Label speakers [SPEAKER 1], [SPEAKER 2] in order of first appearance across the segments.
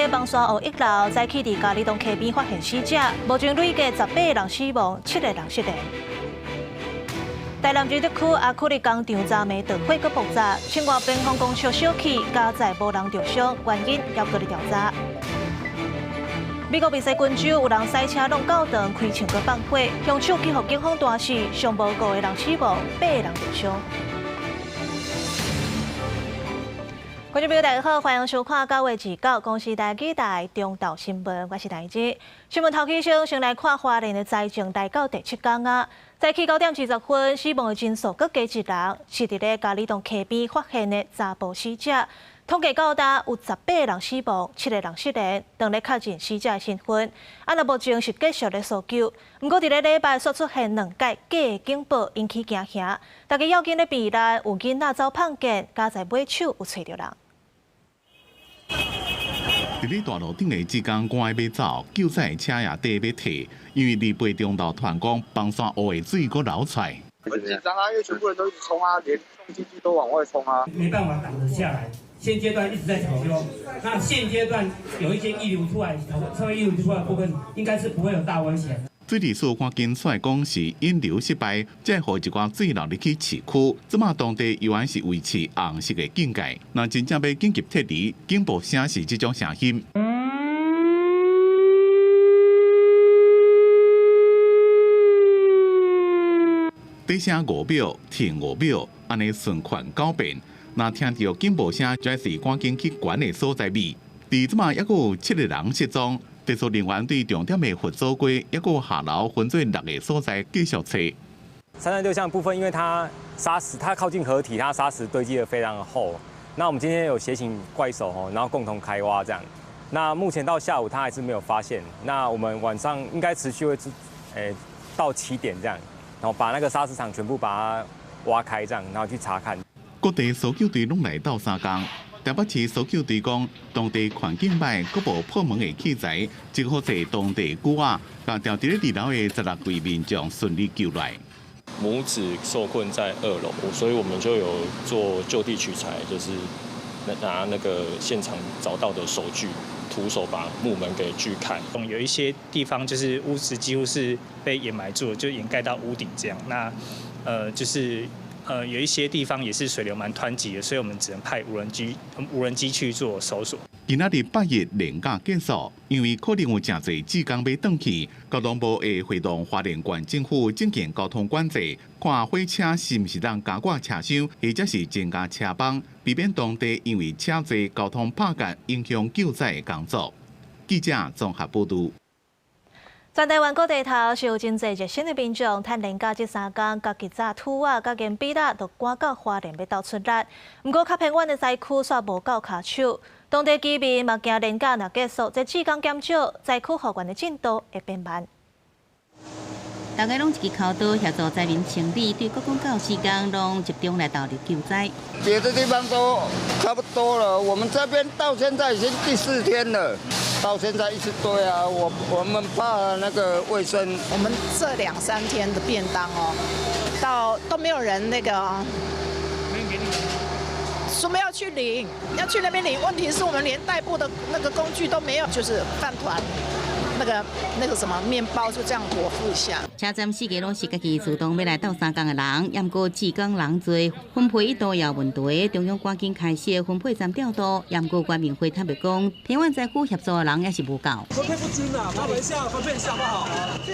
[SPEAKER 1] 計枋山湖一樓早起佇佳里東溪邊發現死者，目前累計18個人死亡，7個人失聯。台南仁德區亞克力工廠昨暝著火閣爆炸，10外平方公尺燒去，佳哉無人著傷，原因猶閣咧調查。美國密西根州有人駛車挵教堂開槍閣放火，兇手去予警方彈死，上無五個人死亡，八個人著傷。觀眾朋友，大家好，歡迎收看9月29公視台語台中晝新聞，我是台姐。新聞頭起先，先來看花蓮的災情來到第七工啊。早起9點40分，死亡的人數閣加一人，是佇咧佳里東溪邊發現的查埔死者。統計到今有18個人死亡，7個人失聯，當咧確認死者的身份。啊，那目前是繼續咧搜救。毋過佇咧禮拜煞出現兩擺假的警報，引起驚嚇。大家要緊咧避難，有囡仔走碰見，佳哉尾手有揣著人。
[SPEAKER 2] 佇咧大路頂的志工趕欲走，救災車也綴欲退，因為禮拜中晝突然講枋山湖的水閣流出來。
[SPEAKER 3] 很緊張啊，因為全部人都一直衝啊，連重機具都往外衝啊，
[SPEAKER 4] 沒辦法擋得下來。現階段一直在搶修，那現階段有一些溢流出來，稍微溢流出來的部分，應該是不會有大危險。
[SPEAKER 2] 水利署趕緊出來講是引流失敗，才予一寡水流入去市區。這馬當地依然是維持紅色的警戒。若真正欲緊急撤離，警報聲是這種聲音。底聲5秒，停5秒，按呢循環9遍。若聽著警報聲，就是趕緊去懸的所在避。佇這馬猶閣有7個人失蹤。技術人員對重點的佛祖街，猶閣下樓分做6個所在繼續揣。
[SPEAKER 5] 三山六鄉部分，因為它砂石，它靠近河體，它砂石堆積得非常厚。那我們今天有協請怪手吼，然後共同開挖這樣。那目前到下午，它還是沒有發現。那我們晚上應該持續會，到7點這樣，然後把那個砂石場全部把它挖開這樣，然後去查看。
[SPEAKER 2] 各地搜救隊攏來鬥相共。台北市搜救隊講，當地環境歹，閣無破門的器材，只好坐當地龜仔，共牢佇咧二樓的16位民眾順利救來。
[SPEAKER 6] 母子受困在2樓，所以我們就有做就地取材，就是拿那個現場找到的手鋸，徒手把木門給鋸開。
[SPEAKER 7] 有一些地方就是屋子幾乎是被掩埋住，就掩蓋到屋頂這樣。那就是有一些地方也是水流蠻湍急的，所以我們只能派無人機去做搜索。
[SPEAKER 2] 今仔日8日連假結束，因為可能有誠濟志工欲轉去，交通部會會同花蓮縣政府進行交通管制，看火車是毋是通加掛車廂，或者是增加車班，避免當地因為車濟交通拍結，影響救災的工作。記者綜合報導。
[SPEAKER 1] 全台灣各地頭是有真濟熱心的民眾，趁連假這3工，家己紮土仔、佮鉛筆仔，就趕到花蓮欲鬥出力。毋過較偏遠的災區煞無夠跤手，當地居民嘛驚連假若結束，這志工減少，災區復原的進度會變慢。
[SPEAKER 8] 大家攏一支剾刀協助災民清理，對各國到時間攏集中來投入救災。
[SPEAKER 3] 別的地方都差不多了，我們這邊到現在已經第4天了，到現在一直堆啊，我們怕那個衛生。
[SPEAKER 9] 我們這兩三天的便當哦，到都沒有人那個，說沒有去領，要去那邊領。問題是我們連代步的那個工具都沒有，就是飯糰。那個什麼麵包就這樣果腹一下。
[SPEAKER 8] 車站四個攏是家己主動欲來鬥相共的人，毋過志工人濟，分配一度也有問題。中央趕緊開設分配站調度，毋過關明輝坦白講，偏遠災區協助的人也是無夠。
[SPEAKER 10] 分配不均啊，麻煩一下，分配一下好不好？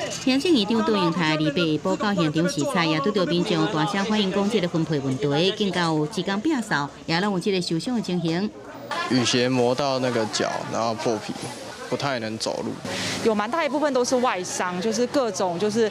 [SPEAKER 8] 行政院長杜英台禮拜報告現場視察，也拄著民眾大聲反映講這个分配問題，更加有志工摒掃，也攏有這个受傷的情形。
[SPEAKER 11] 雨鞋磨到那個腳，然後破皮。不太能走路，
[SPEAKER 12] 有蠻大一部分都是外傷，就是各種就是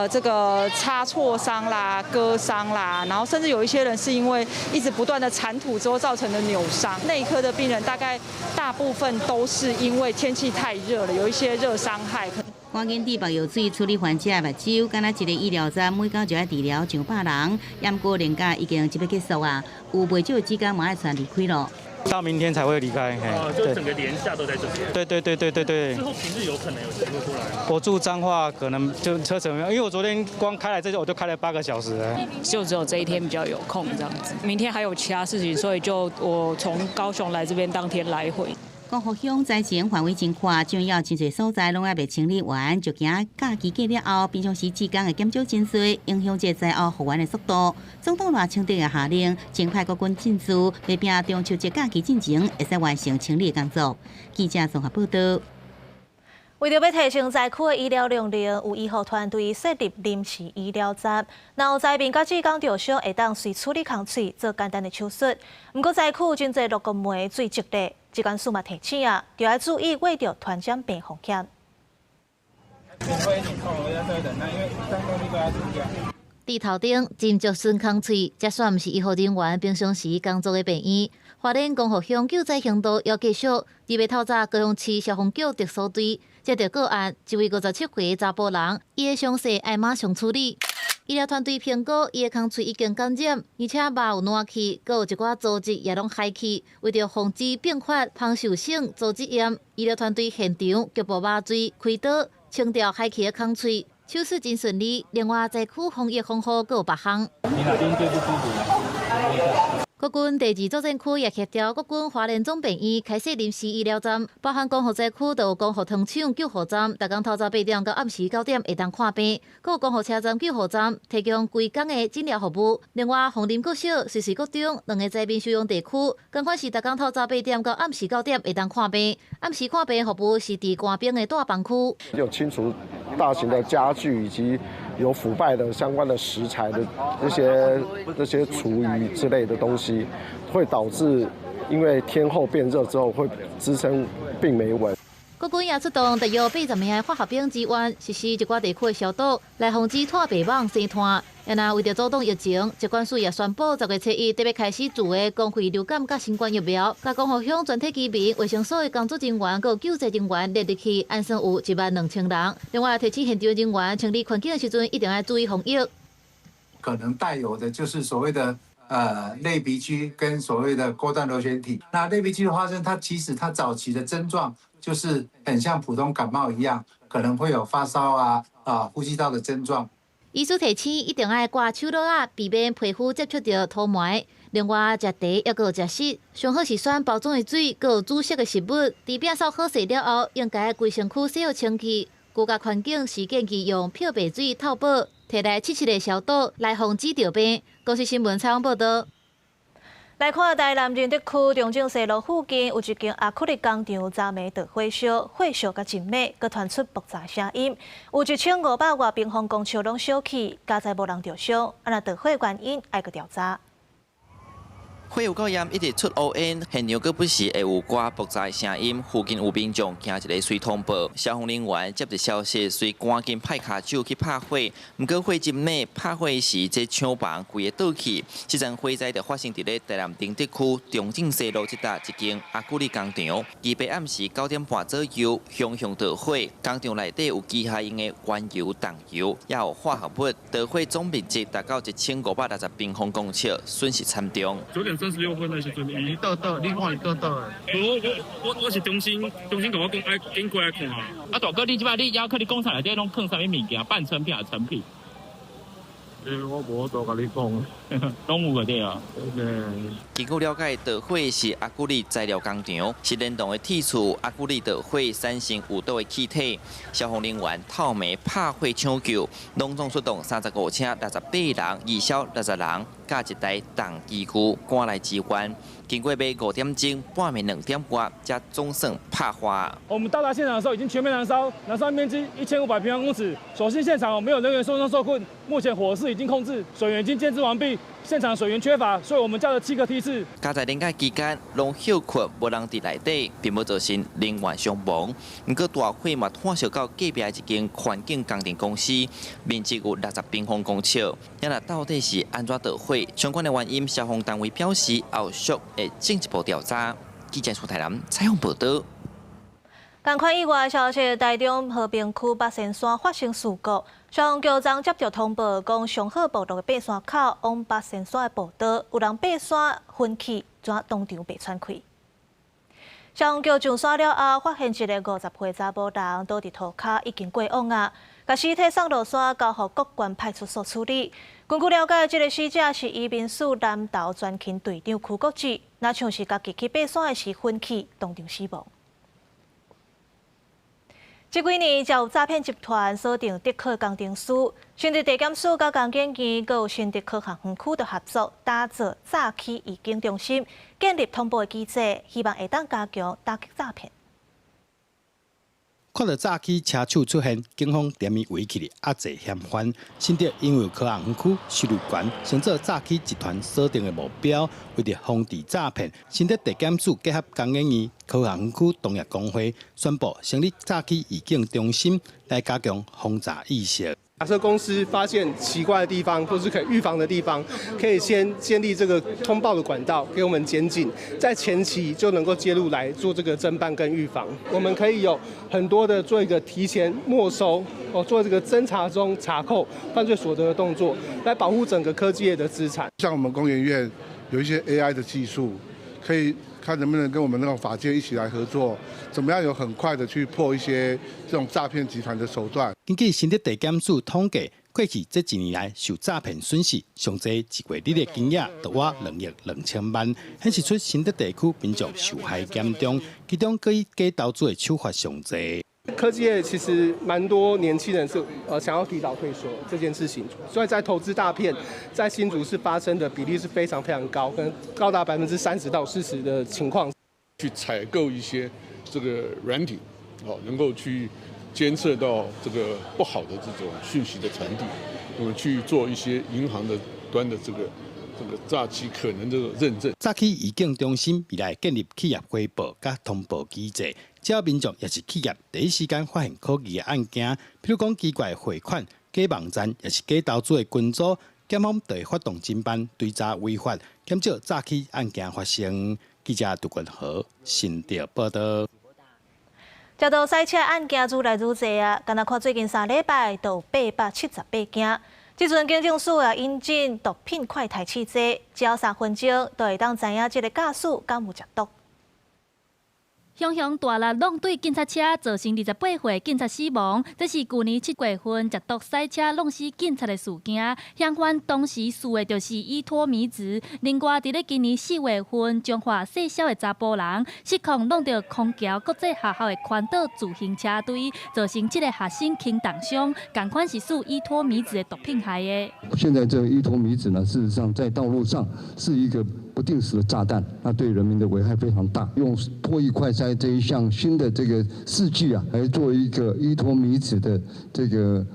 [SPEAKER 12] 這個擦挫傷啦、割傷啦，然後甚至有一些人是因為一直不斷的鏟土之後造成的扭傷。內科的病人大概大部分都是因為天氣太熱了，有一些熱傷害。
[SPEAKER 8] 趕緊注目藥水處理患者的目睭，敢若一个醫療站每工就愛治療上百人，毋過連假已經就欲結束啊，有袂少志工嘛愛竄離開咯。
[SPEAKER 13] 到明天才會離開，
[SPEAKER 7] 哦，就整個連假都在這邊。
[SPEAKER 13] 對對對對對對。
[SPEAKER 7] 之後平日有可能有機會過來。
[SPEAKER 13] 我住彰化，可能就車程，因為我昨天光開來這我就開了8個小時。
[SPEAKER 14] 就只有這一天比較有空這樣子，明天還有其他事情，所以就我從高雄來這邊當天來回。
[SPEAKER 8] 光復鄉災情範圍真闊，重要真濟所在攏猶未清理完，就驚假期過了後，平常時志工會減少真濟，影響這災後復原的速度。總統賴清德也下令，增派國軍進駐，欲拼中秋節假期進前，會使完成清理工作。記者綜合報道。
[SPEAKER 1] 為著欲提升災區的醫療能力，有醫護團隊設立臨時醫療站，若有災民佮志工著傷，會當隨處理空喙做簡單的手術。毋過災區有真濟六個門水積咧，疾管署嘛提醒啊，著愛注意秽著傳染病風險。
[SPEAKER 15] 佇頭頂斟酌吮空喙，這煞毋是醫護人員平常時工作的病院。花蓮光復鄉救災行動猶繼續，二日透早高雄市消防局特搜隊接著個案，一位57歲查埔人，伊的傷勢愛馬上處理。醫療團隊評估，伊的空喙已經感染，而且肉有爛去，閣有一寡組織也攏害去。為著防止併發芳受性組織炎，醫療團隊現場局部麻醉、開刀、清掉害去的空喙，手術真順利。另外，災區防疫防護閣有別項。
[SPEAKER 13] 你哪邊最不舒服？
[SPEAKER 15] 國軍第二作戰區也協調國軍花蓮總病院開設臨時醫療站，包含光復災區就有光復糖廠救護站，逐工透早8點到暗時9點會當看病；閣有光復車站救護站提供規工的診療服務。另外，鳳林國小、瑞穗國中兩个災民收容地區，仝款是逐工透早8點到暗時9點會當看病。暗時看病服務是佇官兵的大房區。
[SPEAKER 16] 有清除大型的家具以及有腐敗的相關的食材的這些廚餘之類的東西，會導致因為天候變熱之後會滋生病媒蚊。
[SPEAKER 15] 國軍也出動大約80名的化學兵支援，實施一寡地區的消毒，來防止拖白蠓生湠。然後為著阻擋疫情，疾管署也宣布10月初一特別開始自費公費流感佮新冠疫苗，共光復鄉全體居民、衛生所的工作人員、佮救濟人員列入去，按算有12000人。另外，提醒現場人員清理環境的時陣，一定愛注意防疫。
[SPEAKER 17] 可能帶有的就是所謂的類鼻疽跟所謂的鈎狀螺旋體。那類鼻疽的發生，它其實它早期的症狀就是很像普通感冒一樣，可能會有發燒啊、呼吸道的症狀。
[SPEAKER 15] 醫師提醒，一定愛掛手帽仔，避免皮膚接觸著塗霾。另外，食茶抑閣有食食，上好是選包裝的水，閣有煮熟的食物。佇摒掃好勢了後，應該規身軀洗好清氣。居家環境是建議用漂白水透寶，提來徹徹的消毒，來防止著病。公視新聞採訪報導。
[SPEAKER 1] 來看台南仁德區中正西路附近有一間亞克力工廠，昨暝著火燒，火燒甲真猛，閣傳出爆炸聲音，有1500外平方公尺攏燒去，佳哉無人著傷。啊，若著火原因愛閣調查。
[SPEAKER 18] 火有夠炎，一直出烏煙，現場閣不時會有寡爆炸聲音。附近有民眾驚一个隨通報，消防人員接著消息，隨趕緊派跤手去拍火。毋過火真猛，拍火時這廠房規个倒去。這陣火災就發生佇咧台南仁德區中正西路這搭一間亞克力工廠。預備暗時9點半左右，熊熊著火。工廠內底有機械用的原油、重油，也有化學物。著火總面積達到1560平方公尺，損失慘重。
[SPEAKER 19] 9點36分的時陣，伊倒倒，你看伊倒倒的。我是中心，中心共我講，愛緊過來看。
[SPEAKER 20] 啊，大哥，你這擺你亞克力工廠內底攏囥啥物物件？半成品還是成品？
[SPEAKER 19] 我無法度共你講，
[SPEAKER 20] 攏有個對啊。
[SPEAKER 18] 根據了解，著火是亞克力材料工廠，是連動的鐵厝，亞克力著火產生有毒的氣體。消防人員透暝拍火搶救，攏總出動35車68人，義消60人，佮一台重機具趕來支援。經過欲5點鐘，半暝2點外，才總算拍化。
[SPEAKER 10] 我們到達現場的時候，已經全面燃燒，燃燒面積1500平方公尺。所幸現場沒有人員受傷受困，目前火勢已經控制，水源已經建置完畢。現場水源缺乏，所以我們叫了7個梯次。
[SPEAKER 18] 佳哉連假期間攏歇睏，無人佇內底，並無造成人員傷亡。毋過大火嘛湠燒到隔壁一間環境工程公司，面積有60平方公尺。啊若到底是按怎著火？相關的原因，消防單位表示後續會進一步調查。記者出台南採訪報導。
[SPEAKER 1] 仝款意外消息，台中和平區八仙山發生事故，消防局昨接著通報，講上好部落的爬山口往八仙山的步道，有人爬山昏去，怎當場袂喘氣。消防局上山了後，發現一个50歲查埔人倒佇塗跤，已經過往啊，共屍體送落山，交予國關派出所處理。根據了解，這个死者是移民署南投專勤隊長邱國志，若像是家己去爬山的時昏去，當場死亡。這幾年就有詐騙集團鎖定竹科工程師，新竹地檢署佮工研院閣有新竹科學園區的合作，打造詐欺預警中心，建立通報的機制，希望會當加強打擊詐騙。
[SPEAKER 21] 看到詐欺車手出現，警方連伊圍起來壓制嫌犯。新竹因為科學園區收入懸，成做詐欺集團鎖定的目標。為著防治詐騙，新竹地檢署結合工研院、科學園區同業公會，宣布成立詐欺預警中心，來加強防詐意識。
[SPEAKER 22] 假設公司發現奇怪的地方，或是可以預防的地方，可以先建立這個通報的管道，給我們檢警，在前期就能夠介入來做這個偵辦跟預防。我們可以有很多的做一個提前沒收，哦，做這個偵查中查扣犯罪所得的動作，來保護整個科技業的資產。
[SPEAKER 23] 像我們工研院有一些 AI 的技術，可以看能不能跟我們那個法界一起來合作，怎麼樣有很快的去破一些這種詐騙集團的手段。
[SPEAKER 21] 根據新竹地檢署統計，過去這一年來受詐騙損失上濟一月日的金額，就倚2億2千萬，顯示出新竹地區民眾受害嚴重，其中閣以假投資的手法上濟。
[SPEAKER 22] 科技業其實蠻多年輕人是想要提早退休這件事情，所以在投資詐騙在新竹市發生的比例是非常非常高，可能高達30%到40%的情況。
[SPEAKER 24] 去採購一些這個軟體，哦，能夠去監測到這個不好的這種訊息的傳遞，那麼去做一些銀行的端的這個詐欺可能這個認證。
[SPEAKER 21] 詐欺預警中心未來建立企業回報佮通報機制，只要民眾抑是企業第一時間發現可疑的案件，比如講奇怪匯款、假網站，抑是假投資的群組，檢方就會發動偵辦追查違法，減少詐欺案件發生。記者杜國和新竹報道。
[SPEAKER 1] 捷道賽車案件愈來愈濟啊！敢若看最近3禮拜就有878件。這陣警政署也引進毒品快篩試劑，只要3分鐘就會當知影這个駕駛敢有食毒。
[SPEAKER 25] 雄雄大力挵對警察車，造成28歲警察死亡。這是舊年7月份食毒賽車挵死警察的事件。嫌犯當時試的就是依托醚酯。另外，佇咧今年4月份，彰化細痟的查埔人失控挵著空橋國際學校的寬島自行車隊，造成這个學生輕重傷，仝款是試依托醚酯的毒品害的。
[SPEAKER 26] 現在這個依托醚酯呢，事實上在道路上是一個不定時的炸彈，那對人民的危害非常大。用唾液快篩這一項新的這個試劑啊，來做一個依托醚酯的這個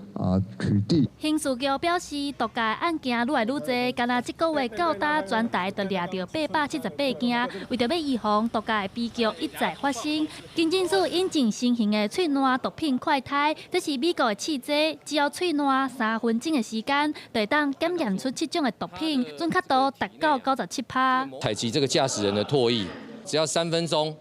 [SPEAKER 26] 取締。
[SPEAKER 25] 刑事局表示，毒駕案件愈來愈濟，干焦這个月到今全台就掠著878件。為著欲預防毒駕的悲劇一再發生，警政署引進新型的喙瀾毒品快篩，這是美國的試劑，只要喙瀾3分鐘的時間，就會當檢驗出七種的毒品，準確度達到97%。
[SPEAKER 27] 採集這個駕駛人的唾液，只要3分鐘，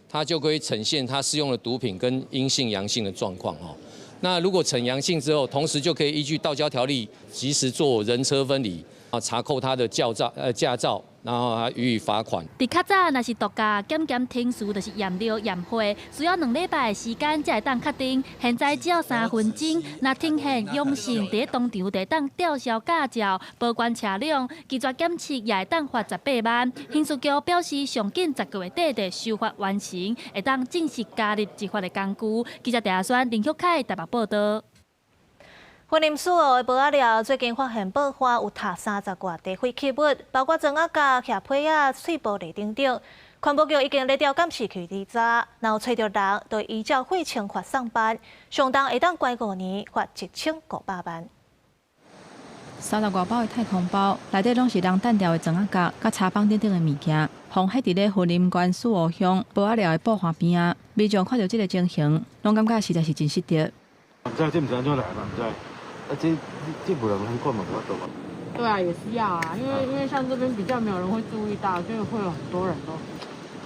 [SPEAKER 27] 他就可以呈現他使用的毒品跟陰性、陽性的狀況哦。那如果呈陽性之後，同時就可以依據道交條例，及時做人車分離啊，查扣他的駕照，然後還予以罰款。
[SPEAKER 25] 佇較早，若是毒駕檢檢程序，就是驗尿驗血，需要2禮拜的時間才會當確定。現在只要3分鐘，若呈現陽性，佇咧當場就會當吊銷駕照、保管車輛，拒絕檢測也會當罰18萬。刑事局表示，上緊10個月底就修法完成，會當正式加入執法的工具。記者鄭亞宣、林旭凱台北報道。
[SPEAKER 1] 雲林四湖的蚵仔寮最近發現報岸有塔30外塊廢棄物，包括裝仔膠、額皮仔、碎玻璃等等。環保局已經咧調監視器調查，若有揣著人，就依照廢清法送辦，上重會當關5年，罰1500萬。
[SPEAKER 28] 30外包的太空包，內底攏是人擲掉的裝仔膠、佮柴枋等等的物件，予放棄佇咧雲林縣四湖鄉蚵仔寮的埔岸邊仔。民眾看著這个情形，攏感覺實在是真失德。
[SPEAKER 29] 毋知這毋知按怎來嘛，毋知。啊，這無人通管嘛，無法度嘛。
[SPEAKER 30] 對啊，也是要啊，因為像這邊比較沒有人會注意到，就會有很多人都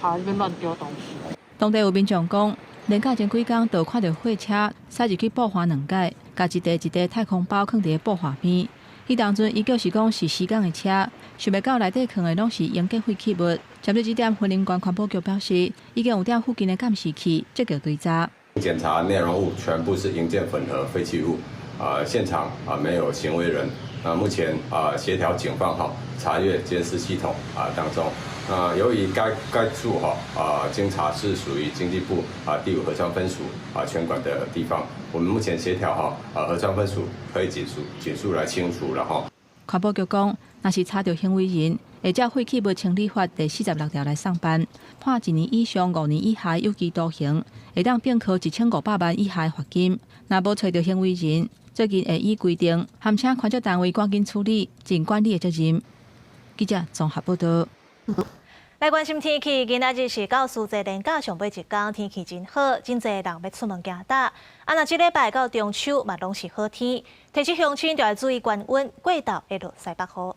[SPEAKER 30] 跑來這邊亂丟東西。
[SPEAKER 28] 當地有民眾講，連假前幾工就看著貨車駛入去埔岸兩擺，共一袋一袋太空包囥佇咧埔岸邊。彼當陣伊就是講是西港的車，想袂到內底囥的攏是應建廢棄物。針對這點，雲林縣環保局表示，已經有調附近的監視器積極追查。
[SPEAKER 31] 檢查內容物全部是營建混合廢棄物，現場沒有行為人。那目前協調警方哈查閱監視系統當中啊，由於該處哈啊，經查是屬於經濟部啊第五河川分署啊權管的地方，我們目前協調哈啊河川分署可以緊速來清除了哈。
[SPEAKER 28] 環保局講，若是查著行為人，會照廢棄物清理法第46條來送辦，判一年以上5年以下有期徒刑，會當併科1500萬以下罰金。若無揣著行為人，最近會依規定，函請寬恕單位趕緊處理，盡管理的責任。記者綜合報道。
[SPEAKER 1] 來關心天氣，今仔日是教師節連假上尾一工，天氣真好，真濟人欲出門行搭。啊，若這禮拜到中秋嘛，攏是好天，提醒鄉親就愛注意降溫，過晝會落西北雨。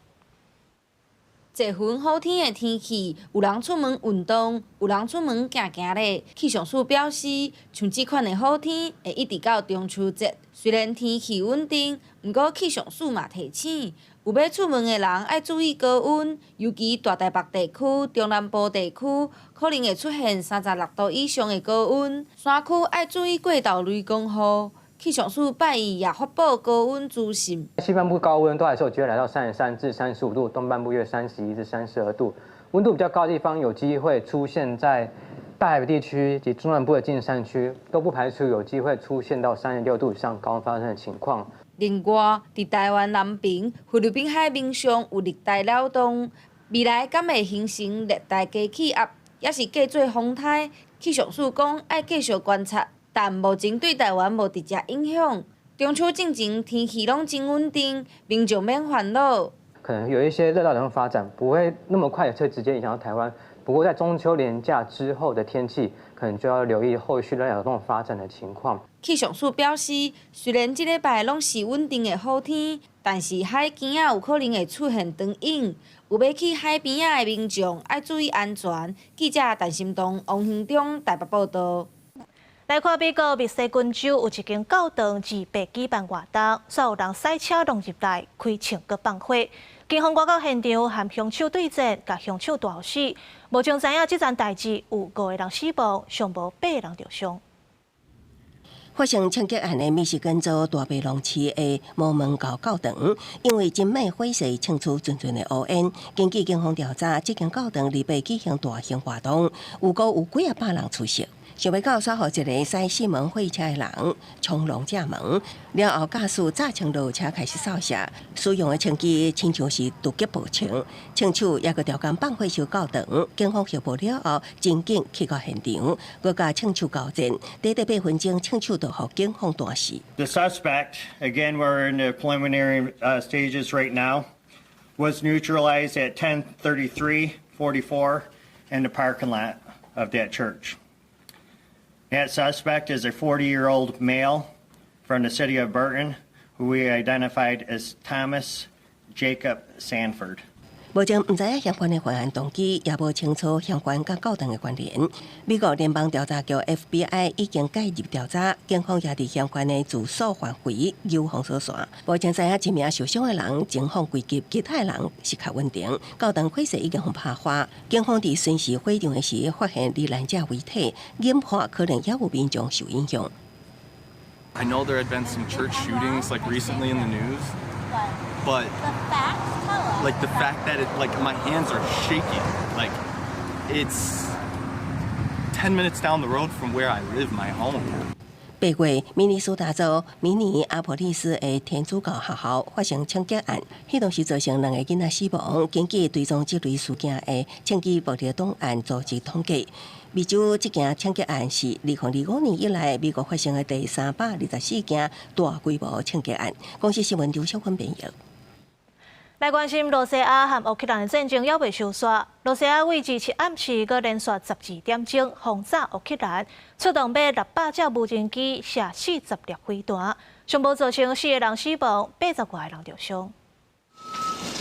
[SPEAKER 2] 濟雲好天的天氣，有人出門運動，有人出門行行咧。氣象署表示，像這款的好天會一直到中秋節。雖然天氣穩定，毋過氣象署嘛提醒，有欲出門的人愛注意高溫，尤其大台北地區、中南部地區可能會出現36度以上的高溫。山區愛注意過晝雷公雨。氣象署拜一也發布高溫資訊。
[SPEAKER 3] 西半部高溫都還是有機會來到33至35度，東半部約31至32度。溫度比較高的地方有機會出現在大台北地區及中南部的近山區，都不排除有機會出現到36度以上高溫發生的情況。
[SPEAKER 2] 另外，佇台灣南邊、菲律賓海面上有熱帶擾動，未來敢會形成熱帶低氣壓，抑是繼做風颱？氣象署講愛繼續觀察。但目前對台灣無直接影響。中秋進前天氣攏真穩定，民眾免煩惱。
[SPEAKER 3] 可能有一些熱帶擾動發展，不會那麼快就直接影響到台灣。不過在中秋連假之後的天氣，可能就要留意後續熱帶擾動發展的情況。
[SPEAKER 2] 氣象署表示，雖然這禮拜攏是穩定的好天，但是海墘仔有可能會出現長湧，有欲去海邊仔的民眾愛注意安全。記者陳心東、王興中台北報道。
[SPEAKER 1] 來看美國密西根州有一間教堂自白舉辦活動，煞有人駛車撞入來，開槍閣放火。警方趕到現場，和兇手對戰，共兇手彈死。目前知影這樁代誌有五個人死亡，上無八個人著傷。
[SPEAKER 4] 發生槍擊案的密西根州大白龍市的摩門教教堂，因為真猛火勢衝出陣陣的烏煙。根據警方調查，這間教堂禮拜舉行大型活動，預估有幾仔百人出席。想欲到煞予一个駛四門貨車的人衝籠正門，了後駕駛炸槍落車開始掃射，使用的槍支親像是突擊步槍，槍手猶閣調工放火燒教堂。警方協報了後，真緊去到現場，閣共槍手交戰，短短8分鐘，槍手就予警方彈死。
[SPEAKER 5] The suspect, again, we're in the preliminary stages right now, was neutralized at 10:33:44 in the parking lot of that church. That suspect is a 40-year-old male from the city of Burton, who we identified as Thomas Jacob Sanford.
[SPEAKER 4] 目前毋知影嫌犯的犯案動機，也無清楚嫌犯佮教堂的關聯。美國聯邦調查局 FBI 已經介入調查，警方也佇嫌犯的住所範圍有封鎖線。目前知影一名受傷的人情況危急，其他的人是較穩定。教堂火勢已經予拍花，警方佇巡視火場的時發現罹難者遺體，研判可能也有民眾受影響。
[SPEAKER 6] I know there had been some church shootings like recently in the news, but like the fact that it like my hands are shaking, like it's 10 minutes down the road from where I live, my home.
[SPEAKER 4] 8月，明尼蘇達州明尼阿波利斯的天主教學校發生槍擊案，彼當時造成兩个囡仔死亡。根據追蹤這類事件的槍擊暴力檔案組織統計，密州這件槍擊案是2025年以來美國發生的第324件大規模槍擊案。公視新聞劉小芬編譯。
[SPEAKER 1] 來關心羅西亞和烏克蘭的戰爭猶未收煞。羅西亞為27暗時閣連續12點鐘轟炸烏克蘭，出動欲600架無人機射40粒飛彈，上無造成四個人死亡，80外個人受傷。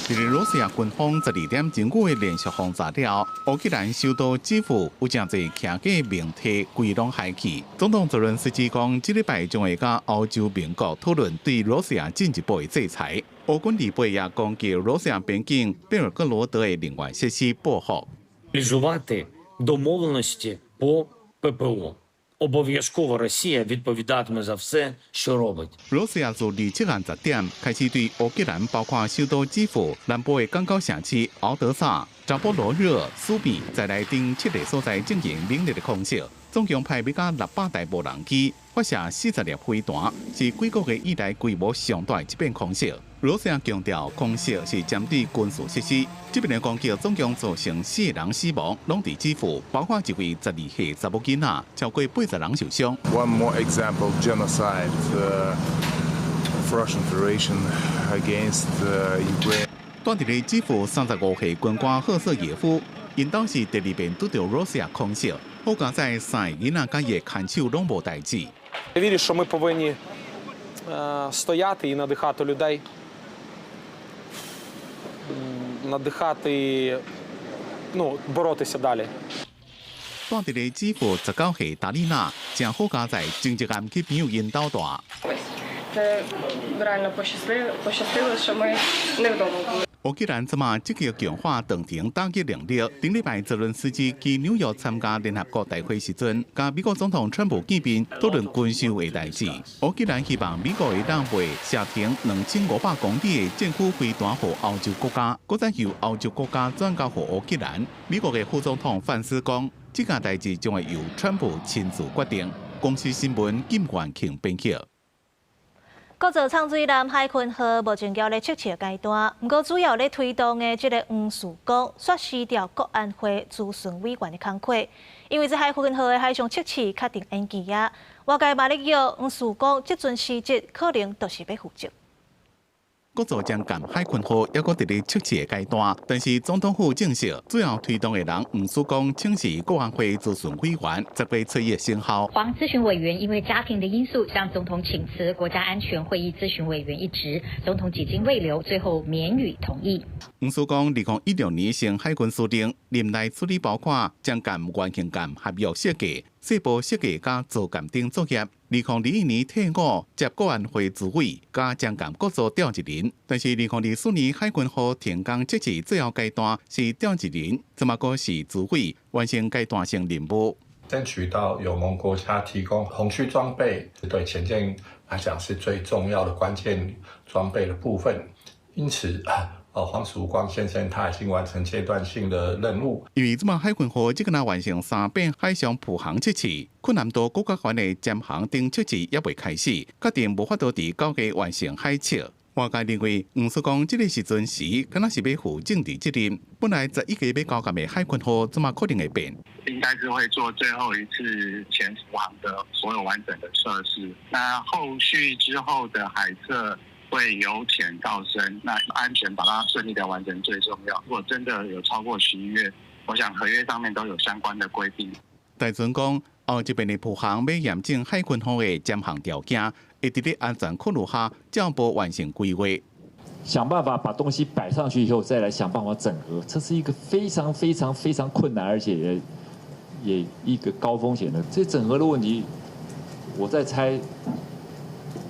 [SPEAKER 7] 佇羅西亞軍方12點鐘的連續轟炸了，烏克蘭首都基輔有誠濟徛架明體規攏害去。總統澤倫斯基講，這禮拜將會佮歐洲盟國討論對羅西亞進一步的制裁。烏軍禮拜也攻擊羅西亞邊境貝爾格羅德的能源設施報復。
[SPEAKER 8] Реалізувати домовленості по ППО. Обов'язково Росія відповідатиме за все, що робить.
[SPEAKER 7] 羅西亞自27暗10點開始對烏克蘭，包括首都基輔、南部的港口城市敖德薩、扎波羅熱、蘇米在內等七个所在進行猛烈的空襲，總共派欲甲600台無人機，發射40粒飛彈，是幾個月以來規模上大的一遍空襲。羅西亞強調，空襲是針對軍事設施。這遍的攻擊總共造成四个人死亡，攏佇基輔，包括一位12歲查某囡仔，超過80人受傷。
[SPEAKER 9] One more example, genocide of Russian Federation against Ukraine.
[SPEAKER 7] 住佇咧基輔35歲軍官赫瑟耶夫，𪜶兜是第二遍拄著羅西亞空襲，好佳哉三个囡仔佮伊的牽手攏無代誌。
[SPEAKER 11] Я вірю, що ми повинні стояти і надихати людей, надихати, ну, боротися далі.
[SPEAKER 7] 住佇咧基輔19歲達麗娜，誠好佳哉，前一暗去朋友𪜶兜蹛。
[SPEAKER 12] Це реально пощастило, пощастило, що ми не вдома були.
[SPEAKER 7] 烏克蘭這馬積極強化長程打擊能力。頂禮拜澤倫斯基去紐約參加聯合國大會時陣，佮美國總統川普見面，討論軍售的代誌。烏克蘭希望美國會當賣射程2500公里的戰斧飛彈予歐洲國家，閣再由歐洲國家轉交予烏克蘭。美國的副總統范斯講，這件代誌將會由川普親自決定。公視新聞金元慶編輯。
[SPEAKER 1] 國造藏水艦海鯤號目前交咧測試階段，毋過主要咧推動的這个黃樹光，煞辭掉國安會諮詢委員的工課，因為這海鯤號的海上測試確定延期啊。外界嘛咧叫黃樹光這陣辭職，可能就是欲復職。
[SPEAKER 7] 國造戰艦海鯤號猶閣佇咧測試的階段，但是總統府證實，主要推動的人黃曙光請辭國安會諮詢委員，10月初一生效。
[SPEAKER 13] 黃諮詢委員因為家庭的因素向總統請辭國家安全會議諮詢委員一職，總統幾經慰留，最後免予同意。
[SPEAKER 7] 黃曙光2016年升海軍司令，任內處理包括戰艦原型艦合約設計、細部設計佮造艦等作業。2021年退伍，接國安會主委，佮戰艦國造召集人。但是2024年海鯤號停工測試最後階段是召集人，這馬閣是主委，完成階段性任務。
[SPEAKER 14] 爭取到友盟國家提供紅區裝備，對潛艦來講是最重要的關鍵裝備的部分。因此，黃曙光先生他已經完成階段性的任務。
[SPEAKER 7] 因為這馬海鯤號這個若完成三遍海上浮航測試，困難度閣較懸的潛航等測試猶未開始，確定無法度佇9月完成海測。外界認為黃曙光這个時陣時，敢若是欲負政治責任。本來11月欲交艦的海鯤號，這馬可能會變？
[SPEAKER 15] 應該是會做最後一次潛浮航的所有完整的測試。那後續之後的海測會由淺到深，那安全把它順利的完成最重要。如果真的有超過11月，我想合約上面都有相關的規定。
[SPEAKER 7] 大船講，後一遍的浮航欲驗證海鯤號的潛航條件，會佇咧安全考慮下，照步完成規劃。
[SPEAKER 16] 想辦法把東西擺上去以後，再來想辦法整合，這是一個非常非常非常困難，而且也一個高風險的。這整合的問題，我在猜，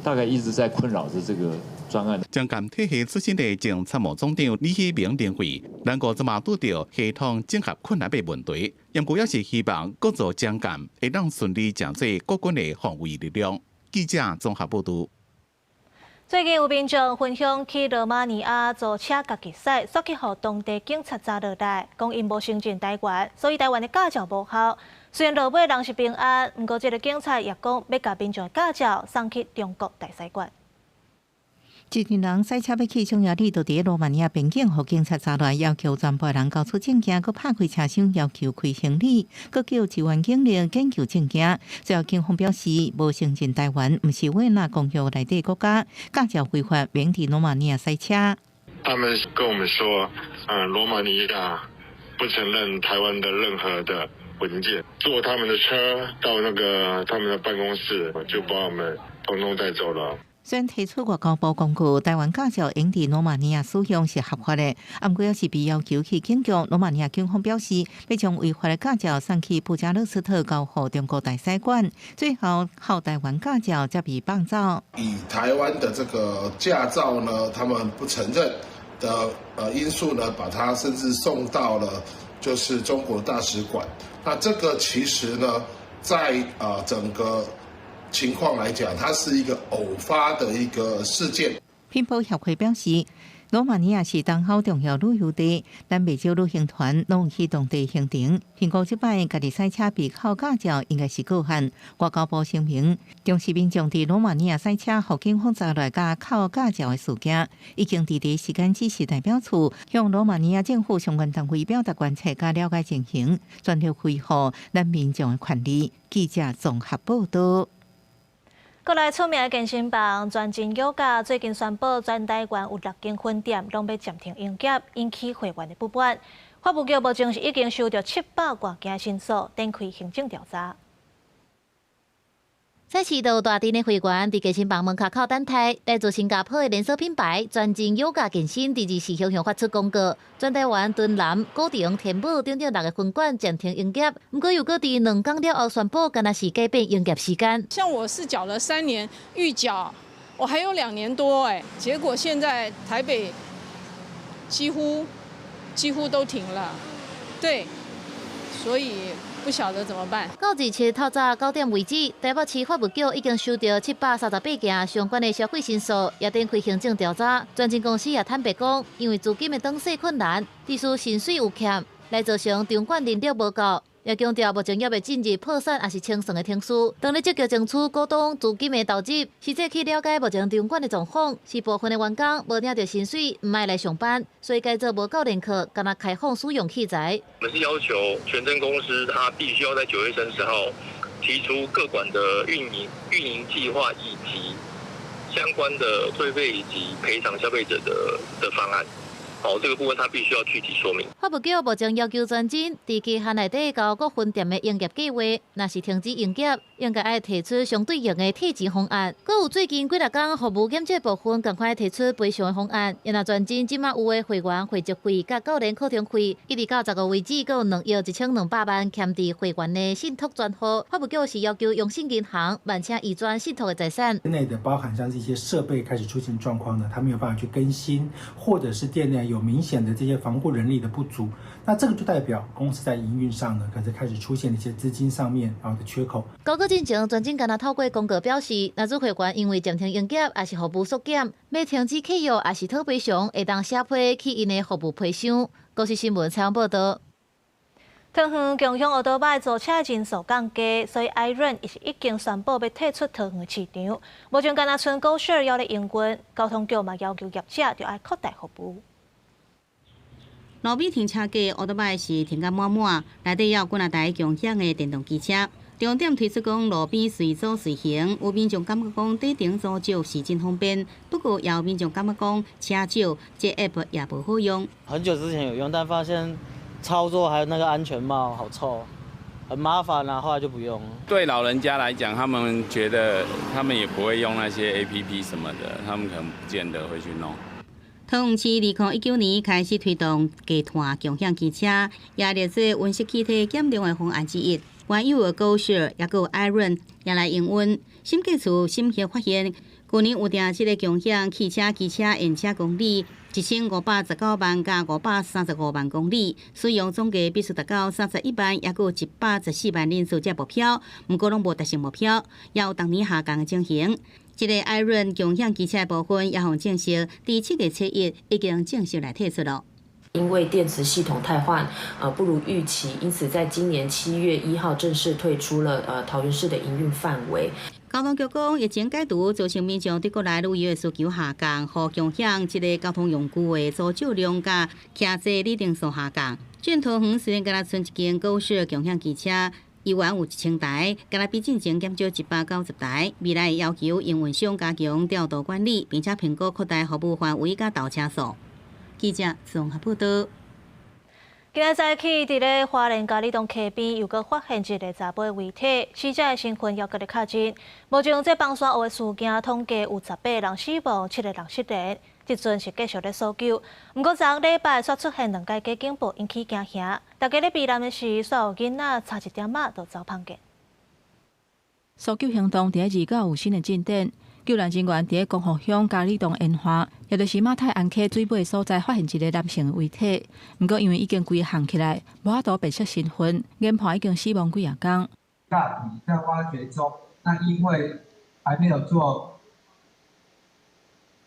[SPEAKER 16] 大概一直在困擾着這個專案。
[SPEAKER 7] 戰艦體系出身的前參謀總長李喜明認為，咱國這馬拄著系統整合困難的問題，毋過也是希望國造戰艦會當順利成做國軍的防衛力量。記者綜合報導。
[SPEAKER 1] 最近有民眾分享去羅馬尼亞租車共己駛，煞去予當地警察查落來，講𪜶無承認台灣，所以台灣的駕照無效。雖然落尾人是平安，毋過這个警察也講欲共民眾的駕照送去中國大使館。
[SPEAKER 17] 一群人駛車欲去匈牙利，就佇羅馬尼亞邊境，予警察查來，要求全部人交出證件，閣拍開車廂，要求開行李，閣叫支援警力研究證件。最後警方表示，無承認台灣，毋是維也納公約內底國家，駕照違法，免佇羅馬尼亞駛車。
[SPEAKER 19] 他們跟我們說，羅馬尼亞不承認台灣的任何的文件，坐他們的車到那個他們的辦公室，就把我們統統帶走了。
[SPEAKER 17] 雖然提出外交部公告，台灣駕照用佇羅馬尼亞使用是合法的，毋過猶是被要求去警局。羅馬尼亞警方表示，欲將違法的駕照送去布加勒斯特交予中國大使館，最後予台灣駕照才被放走。
[SPEAKER 20] 以台灣的這個駕照呢，他們不承認的因素呢，把它甚至送到了就是中國大使館。那這個其實呢，在整個情況來講，它是一個偶發的一個事件。
[SPEAKER 17] 品保協會表示，羅馬尼亞是東歐重要旅遊地，咱袂少旅行團攏有去當地行程。評估這擺家己駛車被扣駕照，應該是個案。外交部聲明，重視民眾佇羅馬尼亞駛車予警方查來佮扣駕照的事件，已經佇第一時間指示代表處向羅馬尼亞政府相關單位表達關切佮了解情形，全力維護咱民眾的權利。記者綜合報道。
[SPEAKER 1] 國內出名的健身房全真瑜伽最近宣布，全台灣有六間分店攏欲暫停營業，引起會員的不滿。法務局目前是已經收著700外件申訴，展開行政調查。
[SPEAKER 10] 早市道大陣的會員佇健身房門跤口等待，來自新加坡的連鎖品牌全真瑜伽健身，佇24向向發出公告，全台灣敦南、古亭、天母等等六个分館暫停營業。毋過又閣佇兩工了後宣布，敢若是改變營業時間。
[SPEAKER 18] 像我是繳了3年預繳，我還有2年多哎，結果現在台北幾乎都停了，對，所以不曉得怎麼辦。
[SPEAKER 10] 到27透早9點為止，台北市法務局已經收到738件相關的消費申訴，也展開行政調查。全真公司也坦白講，因為資金的轉勢困難，致使薪水有欠，來造成場館人力無夠。也強調目前猶未進入破產抑是清算的程序。當咧積極爭取股東資金的投入，實際去了解目前場館的狀況，是部分的員工無領著薪水，毋愛來上班，所以改做無教練課，干焦開放使用器材。
[SPEAKER 21] 我們是要求全真公司，他必須要在9月30號提出各館的運營計劃以及相關的退費以及賠償消費者的方案。好，這個部分他必須要具體說明。
[SPEAKER 10] 法務局目前要求全真佇期限內底交各分店的營業計劃，若是停止營業，應該愛提出相對應的退錢方案。閣有最近幾若工服務減少部分，仝款提出賠償的方案。若全真這馬有的會員會籍費佮教練課程費，一直到15為止，閣有2億1200萬欠佇會員的信託專戶。法務局是要求榮信銀行慢請移轉信託的財產。
[SPEAKER 22] 內的包含像這些設備開始出現狀況呢，它沒有辦法去更新，或者是店內有明顯的這些防護人力的不足，那這個就代表公司在營運上呢，可能開始出現一些資金上面的缺口。
[SPEAKER 10] 高個進前，全真敢若透過公告表示，若是會員因為暫停營業，抑是服務縮減，欲停止契約，抑是討賠償，會當寫批去𪜶的服務批箱。公視新聞採訪報導。
[SPEAKER 1] 桃園共享歐多擺租車人數降低，所以 iRent 伊是已經宣布欲退出桃園市場。目前敢若賰 GoShare 猶咧營運，交通局嘛要求業者著愛擴大服務。
[SPEAKER 23] 路邊停車格歐多擺是停甲滿滿，內底猶有幾若台共享的電動機車。重點推出講路邊隨租隨行，有民眾感覺講短程租借是真方便，不過也有民眾感覺講車少，這 app 也無好用。
[SPEAKER 24] 很久之前有用，但發現操作還有那個安全帽好臭，很麻煩啊，後來就不用了。
[SPEAKER 25] 對老人家來講，他們覺得他們也不會用那些 APP 什麼的，他們可能不見得會去弄。
[SPEAKER 23] 桃園市2019年開始推動低碳共享機車，也列做溫室氣體減量的方案之一。原有的 GoShare 抑閣有 iRent 也來營運。審計處審核發現，去年有訂這个共享汽車機車驗車公里1519萬佮535萬公里，使用總計必須達到31萬，抑閣114萬人次這目標，毋過攏無達成目標，也有逐年下降的情形。這个 iRent 共享機車的部分也予證實，佇7月7日已經正式來退出了。
[SPEAKER 28] 因為電池系統汰換，不如預期，因此在今年7月1號正式退出了桃園市的營運範圍。
[SPEAKER 23] 交通局講，疫情解除造成民眾對國內旅遊的需求下降，予共享這个交通用具的租借量佮騎坐里程數下降。全桃園雖然敢若賰一間 GoShare 共享機車，猶原有1000台，敢若比進前減少190台。未來要求營運商加強調度管理，並且評估擴大服務範圍佮投車數。記者綜合報道。
[SPEAKER 1] 今仔早起，佇咧花蓮佳里東溪邊，又閣發現一个查埔遺體，死者的身份猶閣咧確認。目前這崩山湖的事件統計有18人死亡，7個人失聯，這陣是繼續咧搜救。毋過昨禮拜煞出現兩个假警報，引起驚嚇。大家咧避難的時，煞有囡仔差一點仔就走芳見。
[SPEAKER 28] 搜救行動佇咧29有新的進展。救援人員佇咧光復鄉佳里洞沿岸，也就是馬太鞍溪水尾所在，發現一个男性的遺體。毋過因為已經規個烘起來，無法度辨識身份，研判已經死亡幾仔工。
[SPEAKER 2] 大体在挖掘中，那因為還沒有做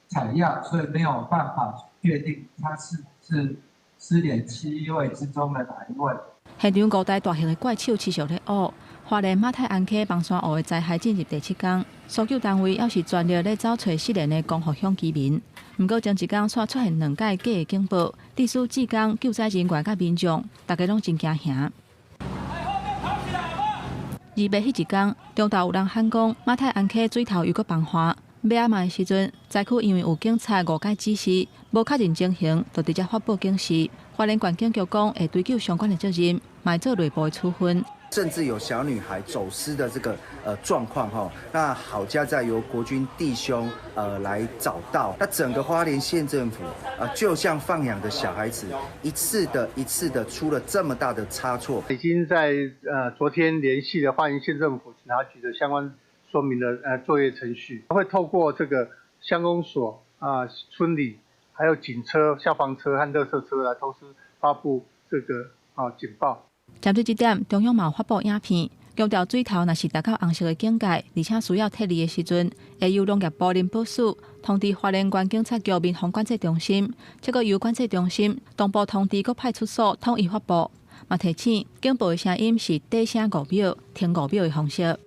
[SPEAKER 2] 採樣，所以沒有辦法確定他是不是失聯七位之中的哪一位。
[SPEAKER 28] 現場五台大型的怪手持續咧挖，花蓮馬太鞍溪枋山湖的災害進入第七工，搜救單位猶是全力咧走揣失聯的光復鄉居民。毋過前一工煞出現兩擺假的警報，致使志工、救災人員佮民眾，大家攏真驚嚇。二八彼一工，中晝有人喊講馬太鞍溪水頭又閣崩岸，欲暗的時陣，災區因為有警察誤解指示，無確認情形，就直接發布警示。花蓮縣警局講會追究相關的責任，嘛會做內部的處分。
[SPEAKER 3] 甚至有小女孩走失的這個狀況哈，那好佳在由國軍弟兄來找到。那整個花蓮縣政府就像放養的小孩子，一次的一次的出了這麼大的差錯。
[SPEAKER 4] 已經在昨天聯繫了花蓮縣政府警察局的相關說明的作業程序，會透過這個鄉公所啊、村里，還有警車、消防車和垃圾車來同時發布這個警報。
[SPEAKER 28] 針對這點，中央嘛有發布影片，強調水頭若是達到紅色的警戒，而且需要撤離的時陣，會由農業部林保署通知花蓮縣警察局民防管制中心，這個由管制中心同步通知各派出所統一發布。嘛提醒警報的聲音是短聲5秒、停5秒的方式。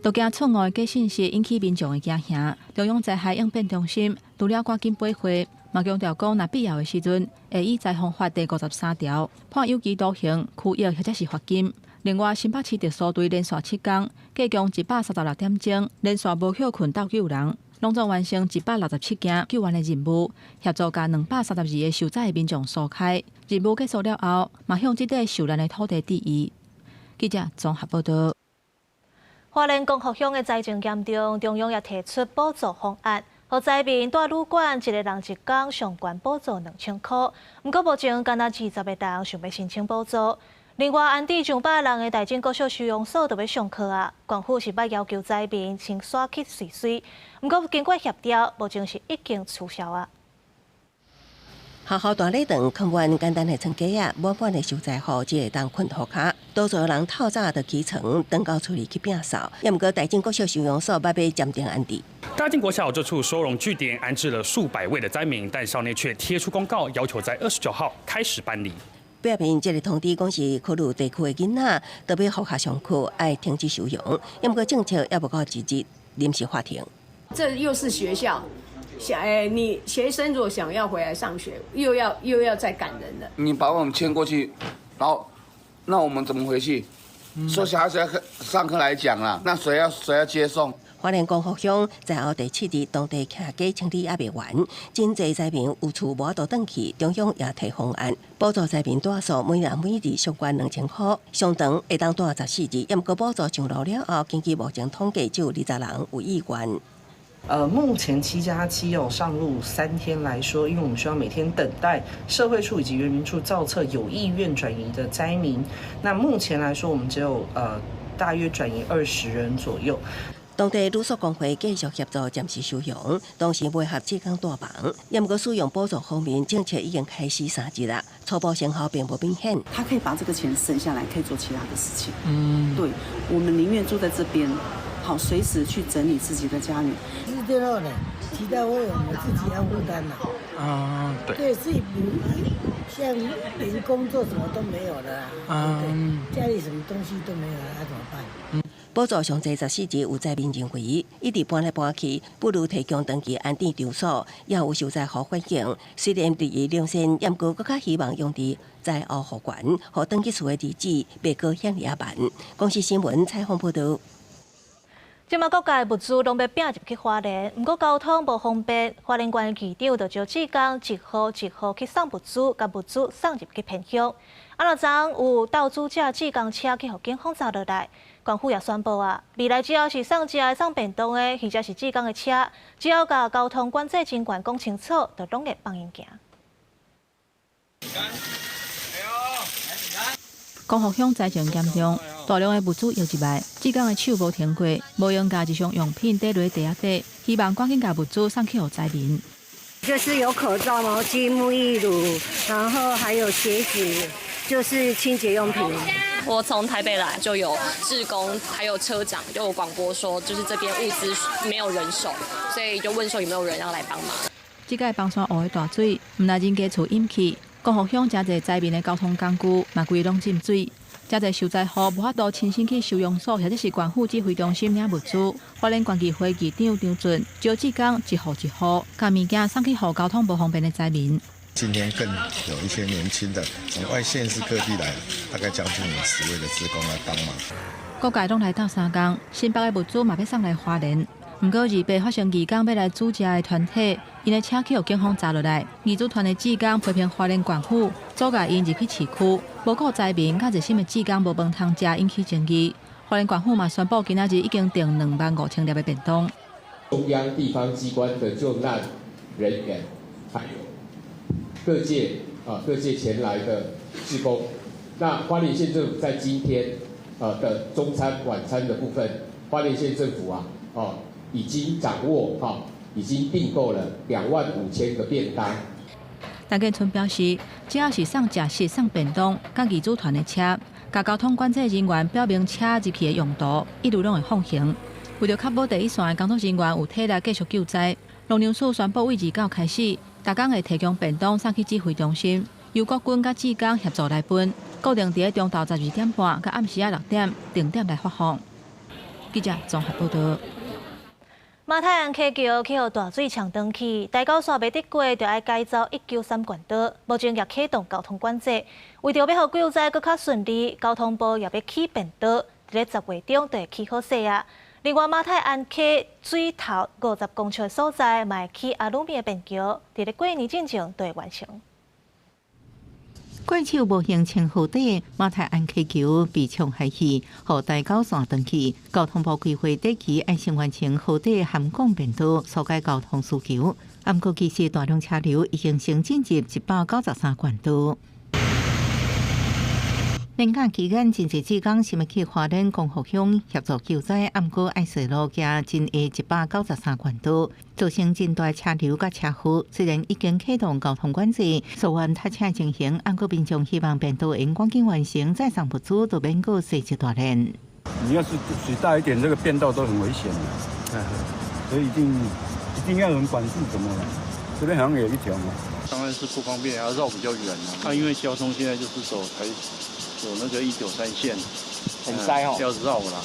[SPEAKER 28] 都驚錯誤的假信息引起民眾的驚嚇。中央災害應變中心除了趕緊配會，嘛強調講，若必要的時陣，會依災防法第53條判有期徒刑、拘役或者是罰金。另外，新北市特搜隊連續7工，計共136點鐘，連續無歇睏鬥救人，攏總完成167件救援的任務，協助共232個受災的民眾疏開。任務結束了後，嘛向這塊受難的土地致意。記者綜合報道。
[SPEAKER 1] 花蓮光復鄉的災情嚴重，中央也提出補助方案，予災民蹛旅館一个人一工上懸補助2000箍。毋過目前干焦20个人想欲申請補助。另外，安置上百人的大井國小收容所就欲上課啊，縣府是捌要求災民先徙去瑞穗，毋過經過協調，目前是已經取消啊。
[SPEAKER 5] 學校大禮堂囥滿簡單的床架仔，滿滿的受災戶只會當睏塗跤。多數人透早就起床，轉到厝裡去摒掃。也毋過大井國小收容所捌欲暫停安置。
[SPEAKER 6] 大井國小這處收容據點安置了數百位的災民，但校內卻貼出公告，要求在29號開始搬離。
[SPEAKER 5] 表面這个通知講是考慮地區的囡仔都欲復學上課，愛停止收容。也毋過政策猶無到一日臨時法庭。
[SPEAKER 8] 這又是學校。想你學生如果想要回來上學，又要再趕人了。
[SPEAKER 26] 你把我們遷過去，然後那我們怎麼回去？說小孩子要上課來講啦，那誰要接送？
[SPEAKER 5] 花蓮光復鄉災後第7日，當地徛家清理猶未完，真濟災民有厝無法度轉去，中央也提方案補助災民蹛宿，每人每日上懸2000箍，上長會當蹛14日。也毋過補助上路了後，根據目前統計，只有20人有意願。
[SPEAKER 27] 目前7+7哦上路3天來說，因為我們需要每天等待社會處以及原民處造冊有意願轉移的災民。那目前來說，我們只有大約轉移20人左右。
[SPEAKER 5] 當地旅宿工會繼續協助暫時收容，同時配合志工蹛房。也毋過使用補助方面，政策已經開始3日啦，初步成效並無明顯。
[SPEAKER 29] 他可以把這個錢省下來，可以做其他的事情。對，我們寧願住在這邊。好，隨時去整理自己的家園。
[SPEAKER 30] 是這樣的，其他費用我自己要負擔啦。
[SPEAKER 31] 啊，對。
[SPEAKER 30] 對，自己像連工作什麼都沒有了，對，家裡什麼東西都沒有了，那怎麼辦？
[SPEAKER 5] 補助上濟14日有災民認為，一直搬來搬去，不如提供長期安置場所，也有受災戶反映。雖然佇伊兩線，也毋過閣較希望用佇災後復原，予轉去厝的日子袂閣遐爾仔慢。公視新聞採訪報導。
[SPEAKER 1] 這馬各界物資攏欲摒入去花蓮，毋過交通無方便，花蓮縣市長就招志工一號一號去送物資，共物資送入去偏鄉。啊，若昨有鬥主車志工車去予警方查落來，縣府也宣布啊，未來只要是送食的、送便當的，或者是志工的車，只要共交通管制人員講清楚，就攏會放𪜶行。
[SPEAKER 28] 光復鄉災情嚴重，大量的物資運入來，志工的手無停過，無閒共日常用品缀落地仔底，希望趕緊共物資送去予災民。
[SPEAKER 32] 就是有口罩、毛巾、沐浴乳，然後還有鞋子，
[SPEAKER 7] 就是清潔用品。
[SPEAKER 9] 我從台北來，就有志工，還有車長，就有廣播說，就是這邊物資沒有人手，所以就問說有沒有人要來幫忙。
[SPEAKER 28] 這屆枋山湖的大水，毋但人家厝淹去，光復鄉誠濟災民的交通工具嘛規攏浸水，誠濟受災戶無法度親身去收容所或者是縣府指揮中心領物資。花蓮縣議會議長張俊招志工一戶一戶，共物件送去予交通無方便的災民。
[SPEAKER 11] 今天更有一些年輕的從外縣市各地來，大概將近50位的志工來幫忙。
[SPEAKER 28] 各界攏來鬥相共，新北的物資嘛欲送來花蓮。毋過28發生義工欲來煮食的團體，𪜶的車去予警方查落來。義煮團的志工批評花蓮縣府阻礙𪜶入去市區，無顧災民佮熱心的志工無飯通食，引起爭議。花蓮縣府嘛宣布，今仔日已經訂25,000粒的便當。
[SPEAKER 12] 中央地方機關的救難人員，還有各界前來的志工，那花蓮縣政府在今天的中餐、晚餐的部分，花蓮縣政府已經掌握哈，已經訂購了25,000個便當。
[SPEAKER 28] 陳建春表示，只要是送食食、送便當、佮義煮團的車，共交通管制人員表明車入去的用途，一律攏會放行。為著確保第一線的工作人員有體力繼續救災，農糧署宣布，為29開始，逐工會提供便當送去指揮中心，由國軍佮志工協助來分，固定佇咧中晝12點半佮暗時仔6點定點來發放。記者綜合報道。
[SPEAKER 1] 馬太鞍溪橋去予大水沖斷去，台九線欲得過，就愛改走193縣道，目前也啟動交通管制。為著欲予救災閣較順利，交通部也欲起便道，佇咧10月中就會起好勢啊。另外，馬太鞍溪水頭50公尺的所在，嘛會起阿魯米的便橋，佇咧過年進前就會完成。
[SPEAKER 17] 怪手無形清河底，馬太鞍溪橋被沖下去，予台九線斷去。交通部規劃短期愛先完成河底涵港便道，疏解交通需求。毋過其實大量車流已經先進入193縣道。年假期間，真濟志工想欲去花蓮光復鄉協助救災，毋過愛踅路行真下193縣道，造成真大車流佮車禍。雖然已經啟動交通管制，溯源塞車情形，毋過民眾希望便道會趕緊完成，載送物資就免閣踅一大輪。
[SPEAKER 13] 你要是水大一點，這個便道都很危險的，所以一定一定要有人管制，怎麼了？這邊好像有一條嘛。
[SPEAKER 14] 當然是不方便，要繞比較遠啊。因為交通現在就是走台走那個193線，
[SPEAKER 15] 很塞哦，
[SPEAKER 14] 要繞啦。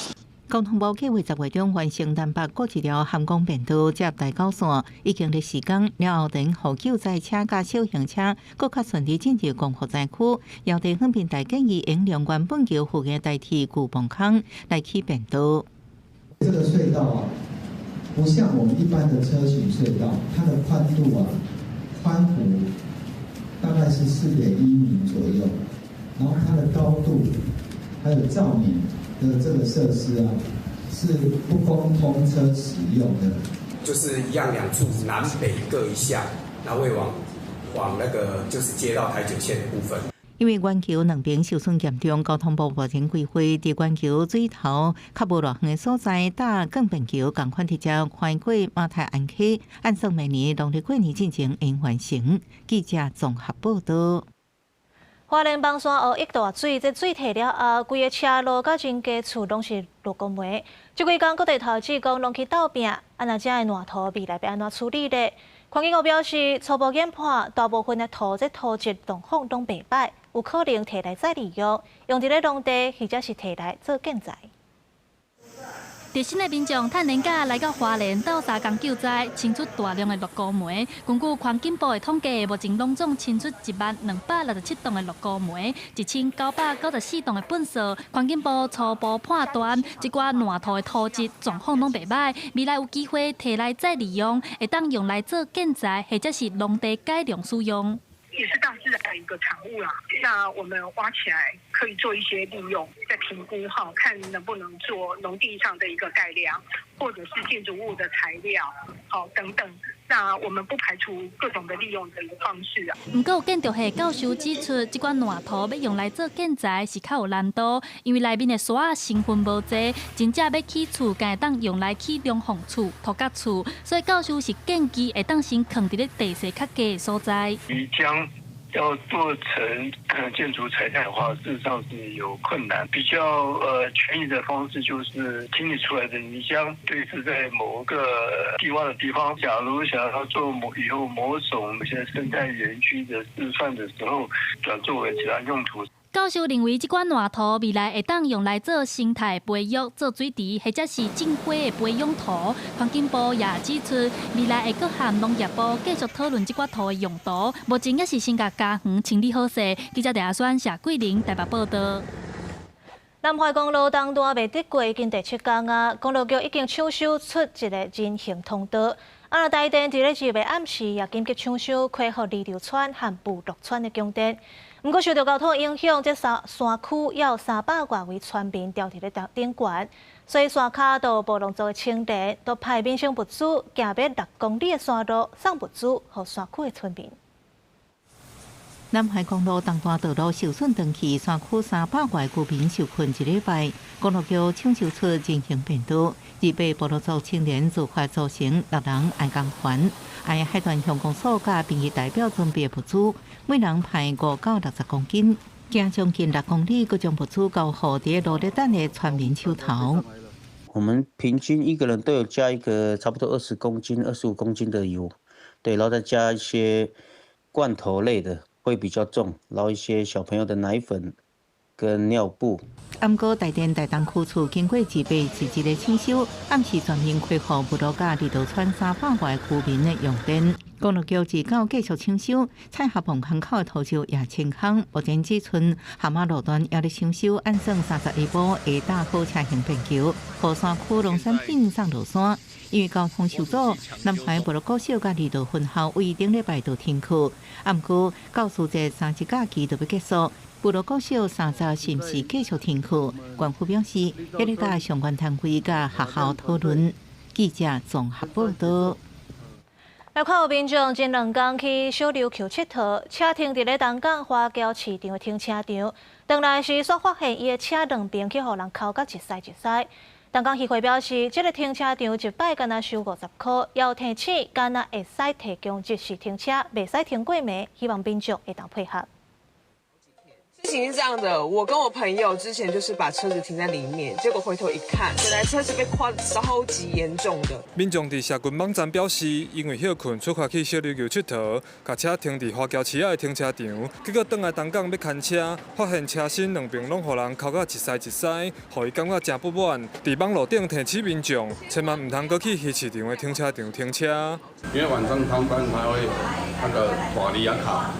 [SPEAKER 17] 交通部計劃10月中完成南北各一條涵港便道接台九線，已經咧施工了後，等予救災車佮小型車閣較順利進入光復災區。姚地方平台建議用兩原本橋附近代替舊磅空來起便道。
[SPEAKER 16] 這個隧道啊，不像我們一般的車行隧道，它的寬度啊，寬幅大概是4.1米左右，然後它的高度還有照明的這個設施啊，是不供通車使用的。
[SPEAKER 19] 就是一樣兩處南北各一項，那會往那個就是接到台九線的部分。
[SPEAKER 17] 因為懸橋兩邊受損嚴重，交通部目前規劃佇懸橋水頭較無偌遠的所在搭鋼便橋，仝款直接橫過馬太鞍溪，按算明年農曆過年進前會完成。記者綜合報道。
[SPEAKER 1] 花蓮枋山湖溢大水，這水退了後，規个車路佮人家厝攏是落膏糜。這幾工各地頭志工攏去鬥拚，啊若這的爛土未來欲按怎處理咧？環境局表示，初步研判，大部分的土這土質狀況攏袂䆀，有可能提來再利用，用佇咧農地或者是提來做建材。
[SPEAKER 20] 熱心的民眾趁年假來到花蓮鬥相共救災，清出大量的落膏糜。根據環境部的統計，目前攏總清出10,267噸的落膏糜，1994噸的糞埽。環境部初步判斷，這寡爛土的土質狀況攏袂䆀，未來有機會提來再利用，會當用來做建材或者是農地改良使用。
[SPEAKER 31] 也是大自然的一個產物啦。那我們挖起來可以做一些利用，再評估哈，看能不能做農地上的一個改良，或者是建築物的材料，好等等。那我們不排除各種的利用的一個方式啊。
[SPEAKER 20] 毋過，建築系教授指出，這款爛土欲用來做建材是較有難度，因為內面的沙仔成分無濟，真正欲起厝，敢會當用來起涼房厝、托甲厝，所以教授是建議會當先囥佇咧地勢較低的所在。
[SPEAKER 32] 將
[SPEAKER 2] 要做成建築材料的話，事實上是有困難。比較便宜的方式就是清理出來的泥漿，堆置在某個低窪的地方。假如想要做某以後某種一些生態園區的示範的時候，轉作為其他用途。
[SPEAKER 20] 教授認為，這款爛土未來會當用來做生態培育、做水池，或者是種花的培養土。環境部也指出，未來會閣和農業部繼續討論這款土的用途。目前猶是先共家園清理好勢。記者鄭阿宣、謝桂玲台北報道。
[SPEAKER 1] 南淮公路東段袂得過已經第七工啊，公路局已經搶修出一个人行通道。啊，台電佇咧二號暗時也緊急搶修恢復貳頭村和部落村的供電。毋過受著交通影響，這山山區猶有300外位村民牢佇咧頂懸，所以山跤都無農作的青年都派民生物資行欲6公里的山路送物資予山區的村民。
[SPEAKER 17] 南淮公路東段道路受損斷去，山區300外居民受困一禮拜。公路局搶修出人行便道，二八部落族青年自發組成六人愛工團，按海端鄉公所佮民意代表準備物資，每人派5到60公斤，行將近6公里，閣將物資交予佇路咧等的村民手頭。
[SPEAKER 3] 我們平均一個人都有加一個差不多20公斤、25公斤的油，對，然後再加一些罐頭類的。會比較重，然後一些小朋友的奶粉跟尿布。
[SPEAKER 17] 毋過台電台東區處經過二八一日的搶修，暗時全面恢復部落佮貳頭村300外居民的用電。公路局自九繼續搶修，蔡霞棚坑口的土石也清空。目前只賰蛤仔路段猶咧搶修，按算31晡會搭好車行便橋，予山區農產品送落山。因為交通受阻，南淮部落國小佮貳頭分校為頂禮拜就停課。毋過教師節三日假期就欲結束，部落國小三十是毋是繼續停課？縣府表示，猶咧佮相關單位佮學校討論。記者綜合報道。
[SPEAKER 1] 來看有民眾前兩工去小琉球𨑨迌，車停佇咧東港華僑市場的停車場，轉來時煞發現伊的車兩邊去予人摳甲一師一師。東港漁會表示，這个停車場一擺干焦收50箍，猶提醒干焦會使提供即時停車，袂使停過暝，希望民眾會當配合。
[SPEAKER 7] 事情是這樣的，我跟我朋友之前就是把車子停在裡面，結果回頭一看，原來車子被刮得超級嚴重的。
[SPEAKER 10] 民眾佇社群網站表示，因為歇睏出發去小琉球𨑨迌，共車停佇華僑市仔的停車場，結果轉來東港欲牽車，發現車身兩邊攏予人摳甲一師一師，予伊感覺誠不滿。佇網路頂提醒民眾，千萬毋通閣去魚市場的停車場停車。
[SPEAKER 15] 因為晚上他們他會那個大力啊卡，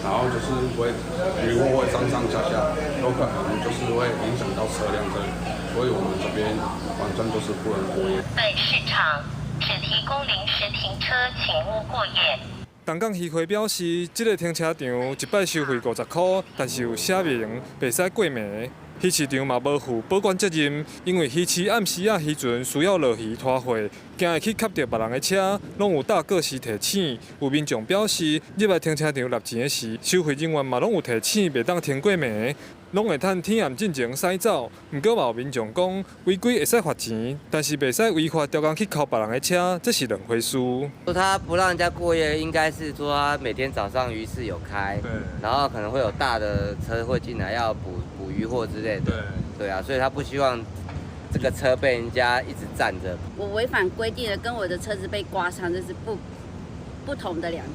[SPEAKER 15] 然後就是會魚貨會上上下下，有可能就是會影響到車輛這裡，所以我們這邊晚上就是不能過夜。
[SPEAKER 18] 本市場只提供臨時停車，請勿過夜。
[SPEAKER 10] 東港漁會表示，這个停車場一擺收費50箍，但是有寫明袂使過暝。魚市場嘛無負保管責任，因為魚市暗時仔漁船需要落魚拖貨，驚會去磕著別人的車，攏有搭過時提醒。有民眾表示，入來停車場納錢的時，收費人員嘛攏有提醒，袂當停過暝，攏會趁天暗進前駛走。毋過嘛有民眾講，違規會使罰錢，但是袂使違法刁工去摳別人的車，這是兩回事。
[SPEAKER 21] 他不讓人家過夜，應該是說他每天早上魚市有開，然後可能會有大的車會進來要補魚貨之類的，對啊，所以他不希望這個車被人家一直佔著。
[SPEAKER 22] 我違反規定的，跟我的車子被刮傷，這是不同的兩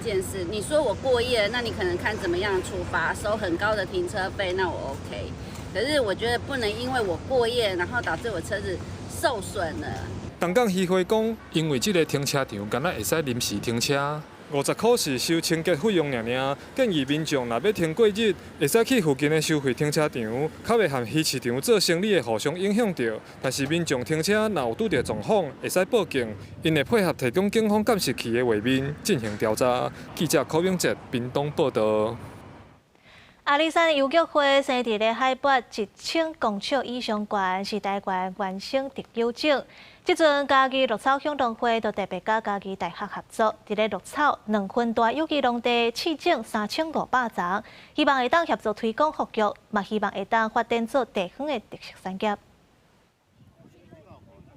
[SPEAKER 22] 件事。你說我過夜，那你可能看怎麼樣處罰，收很高的停車費，那我 OK。可是我覺得不能因為我過夜，然後導致我車子受損了。
[SPEAKER 10] 東港漁會講，因為這个停車場干焦會使臨時停車。50箍是收清潔費用爾爾，建議民眾若欲停過日，會使去附近的收費停車場，較袂和魚市場做生理的互相影響著。但是民眾停車若有拄著狀況，會使報警，𪜶會配合提供警方監視器的畫面進行調查。記者柯永哲屏東報道。
[SPEAKER 1] 阿里山油菊花生佇咧海拔1000公尺以上懸，是台灣原生特有種。這陣嘉義鹿草鄉農會就特別佮嘉義大學合作，佇咧鹿草兩分大有機農地試種3500叢，希望會當協助推廣復育，嘛希望會當發展做地方的特色產業。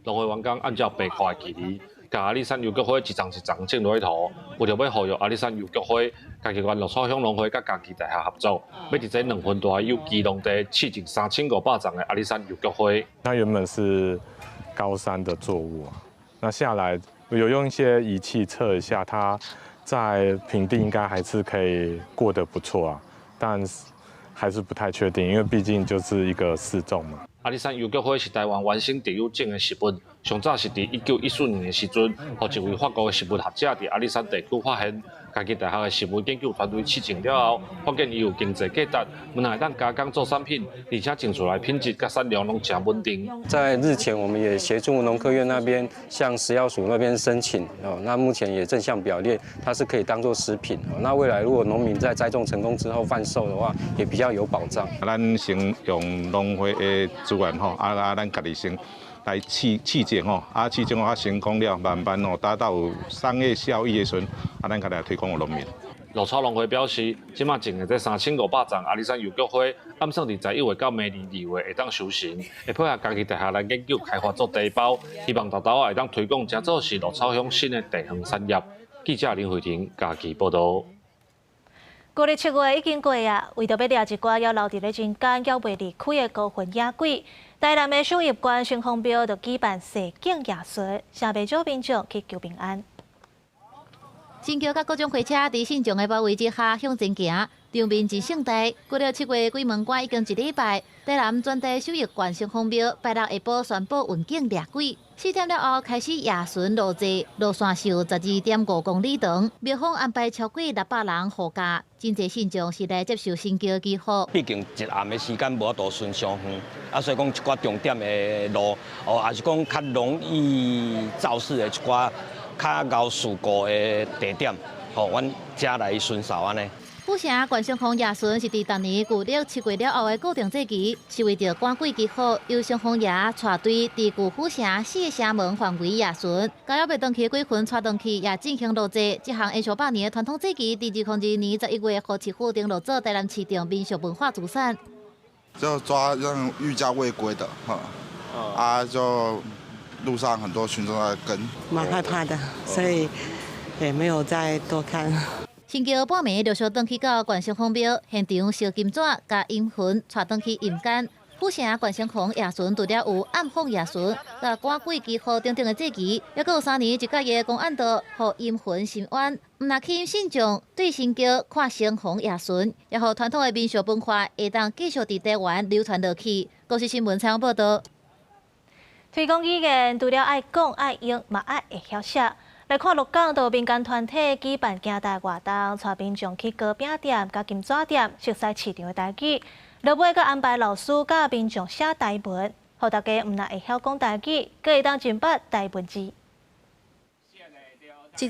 [SPEAKER 23] 農會員工按照白塊距離
[SPEAKER 4] 共阿里山油菊花一叢一叢種落去塗，為著欲護育阿里山油菊花，嘉義縣鹿草鄉農會佮嘉義大學合作，欲佇這2分大的有機農地試種3500叢的阿里山油菊花。
[SPEAKER 5] 那原本是高山的作物啊，那下來有用一些儀器測一下，它在平地應該還是可以過得不錯啊，但是還是不太確定，因為畢竟就是一個試種嘛。
[SPEAKER 4] 阿里山油菊花是台灣原生特有種的植物，上早是佇1914年的時陣，予一位法國的植物學者佇阿里山地區發現。嘉義大學的植物研究團隊試種了後，發現伊有經濟價值，毋但會當加工做產品，而且種出來品質佮產量攏誠穩定。
[SPEAKER 6] 在日前，我們也協助農科院那邊向食藥署那邊申請哦，那目前也正向表列，它是可以當做食品。那未來如果農民在栽種成功之後販售的話，也比較有保障。
[SPEAKER 28] 咱先用農會的資源吼，咱家己先來試試種吼，試種成功了，慢慢吼達到有商業效益的時陣，咱家來推廣予農民。
[SPEAKER 4] 鹿草農會表示，這馬種的這3500叢阿里山油菊花，按算佇11月到明年2月會當收成，會配合嘉義大學來研究開發做茶包，希望沓沓仔會當推廣，成做是鹿草鄉新的地方產業。記者林慧婷嘉義報導。
[SPEAKER 1] 舊曆7月已經過啊，為著欲掠一寡猶留佇咧人間猶未離開的孤魂野鬼，台南的秀逸縣城隍廟就舉辦踅境夜巡，誠袂少民眾去求平安。
[SPEAKER 8] 神轎佮各種貨車佇信眾的包圍之下向前行，場面真盛大。過了7月鬼門關已經一禮拜，台南全地秀逸縣城隍廟拜六下晡宣布運境掠鬼。4點了後開始夜巡路祭，路線是有12.5公里長，廟方安排超過600人護駕，真濟信眾是來接受神轎祈福。
[SPEAKER 23] 畢竟一暗的時間無法度巡傷遠，所以講一寡重點的路，哦，抑是講較容易肇事的一寡較𠢕事故的地點，吼，阮才來巡掃按呢。
[SPEAKER 8] 府城縣城隍夜巡是佇逐年舊曆7月了後的固定祭期，是為著趕鬼祈福，由城隍爺帶隊佇舊府城4个城門範圍夜巡，共猶未轉去的鬼魂帶轉去，也進行路祭。這項延續百年的傳統祭期，佇2002年11月，予市府登錄做台南市長民俗文化資產。
[SPEAKER 31] 就抓讓逾假未歸的，哈，就路上很多群眾在跟，
[SPEAKER 24] 蠻害怕的，所以也沒有再多看。
[SPEAKER 8] 神轎半暝陸續轉去到縣城隍廟現場燒金紙，共陰魂帶轉去陰間。府城縣城隍夜巡除了有暗訪夜巡、佮趕鬼祈福等等的祭儀，猶閣有3年一屆的公案道，予陰魂伸冤。毋但吸引信眾對神轎看城隍夜巡，也予傳統的民俗文化會當繼續佇台灣流傳落去。公視新聞採訪報導。
[SPEAKER 1] 推廣語言除了愛講愛用，嘛愛會曉寫。來看鹿港就民間團體舉辦行台活動，帶民眾去糕餅店、佮金紙店，熟悉市場的台語。落尾閣安排老師佮民眾寫台文，予大家毋但會曉講台語，閣會當認捌台文字。
[SPEAKER 25] 一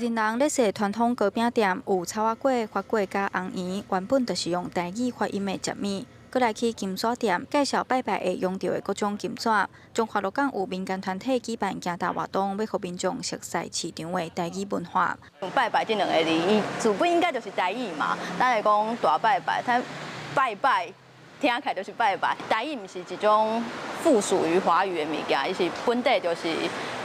[SPEAKER 25] 陣人咧踅傳統糕餅店，有草仔粿、番粿佮紅圓，原本就是用台語發音的食物。閣來去金紙店介紹拜拜會用著的各種金紙。彰化鹿港有民間團體舉辦行台活動，欲予民眾熟悉市場的台語文化。
[SPEAKER 26] 拜拜這兩个字，伊字本應該就是台語嘛。咱會講大拜拜，他拜拜聽起來就是拜拜。台語毋是一種附屬於華語的物件，伊是本底就是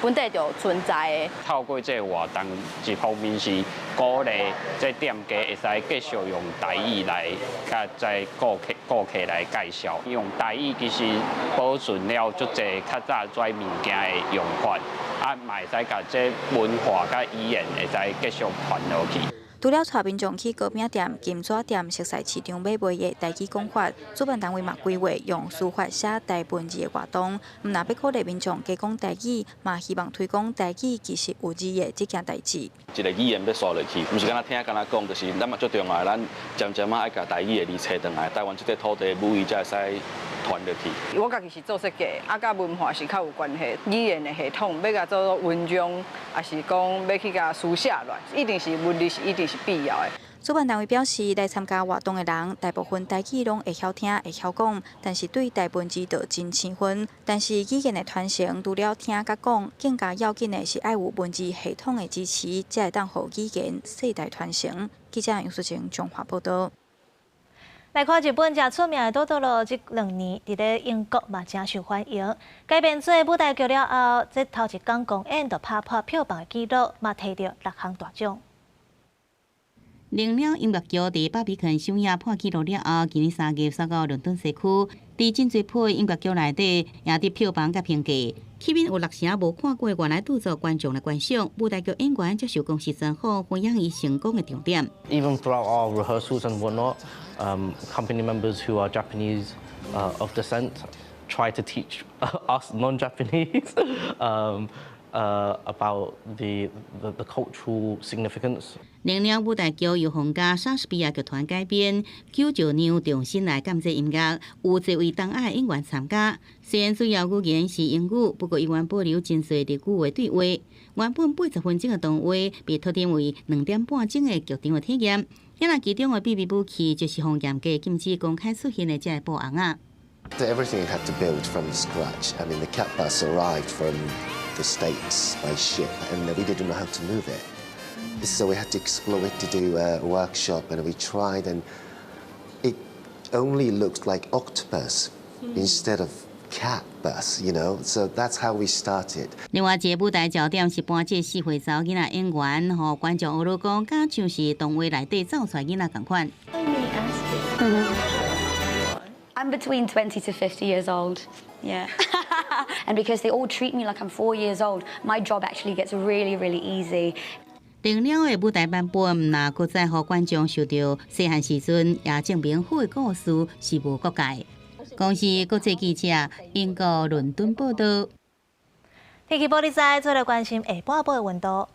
[SPEAKER 26] 本底就存在的。
[SPEAKER 27] 透過這個活動，一方面是鼓勵這店家會使繼續用台語來佮這顧客來介紹，用台語其實保存了足濟較早這物件的用法，嘛會使共這文化佮語言會使繼續傳落去。
[SPEAKER 25] 除了帶民眾去糕餅店、金紙店熟悉市場買賣的台語講法，主辦單位嘛規劃用書法寫台文字的活動，毋但欲鼓勵民眾加講台語，嘛希望推廣台語其實有字的這件代誌。
[SPEAKER 29] 一个語言欲紲落去，毋是干焦聽干焦講，就是咱嘛足重要，咱漸漸仔愛共台語的字揣轉來，台灣這塊土地母語才會使傳落去。
[SPEAKER 30] 我家己是做設計，佮文化是較有關係。語言的系統欲共做文章，抑是講欲去共書寫落來，一定是文字是一定是必要的。
[SPEAKER 25] 主辦單位表示，來參加活動的人，大部分台語攏會曉聽、會曉講，但是對台文字就真生分。但是語言的傳承，除了聽佮講，更加要緊的是愛有文字系統的支持，才會當予語言世代傳承。記者楊淑晴彰化報導。
[SPEAKER 1] 來看日本誠出名的多多羅，這2年佇咧英國嘛誠受歡迎。改編做舞台劇了後，這頭一工公演就拍破票房的紀錄，嘛提著六項大獎。
[SPEAKER 2] 靈鳥音樂劇佇巴比肯首映破紀錄了後，今年3月徙到倫敦西區，佇真濟部音樂劇內底，贏得票房佮評價。起碼有6成無看過原來拄做觀眾來觀賞。舞台劇演員接受公視專訪，分享伊成功的重點。
[SPEAKER 3] Even throughout our rehearsals and whatnot, company members who are Japanese of descent try to teach us non-Japanese about the cultural significance.
[SPEAKER 2] 靈鳥舞台劇由皇家莎士比亞劇團改編，九石娘重新來監製音樂，有濟位東亞演員參加。雖然主要語言是英語，不過依然保留真濟日語的對話。原本80分鐘的動畫被拓展為2點半鐘的劇場的體驗。遐其中的秘密武器就是予嚴格禁止公開出現的這个布尪仔。
[SPEAKER 9] Everything had to build from scratch. I mean, the cat bus arrived from the States by ship, and we didn't know how to move it. So we had to explore it to do a workshop, and we tried, and it only looked like octopus instead of cat bus. So that's how we started.
[SPEAKER 2] 另外一个舞台焦點是搬這四歲查某囡仔演員，予觀眾學咧講，敢像是動畫內底走出來囡仔仝款。
[SPEAKER 11] I'm between 20 to 50 years old. Yeah. And because they all treat me like I'm 4 years old, my job actually gets really, really easy.
[SPEAKER 2] 靈鳥的舞台版本，若閣再予觀眾受著細漢時陣，也證明虎的故事是無國界。公視國際記者英國倫敦報道。
[SPEAKER 1] 天氣玻璃仔，做來關心下半晡的溫度。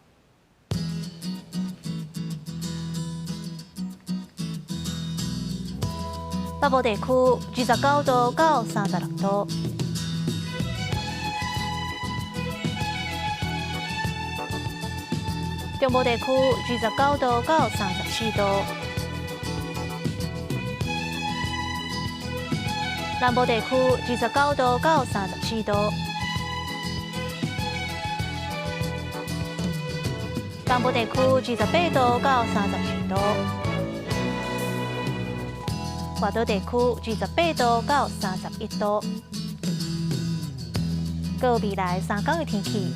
[SPEAKER 1] 北部地區29度到36度。中部地區29度到34度，南部地區29度到34度，東部地區28度到32度，外島地區28度到31度。閣有未來3工的天氣。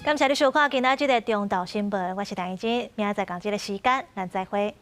[SPEAKER 1] 感謝你收看今仔這個中晝新聞，我是陳怡靜，明仔載仝這个時間，咱再會。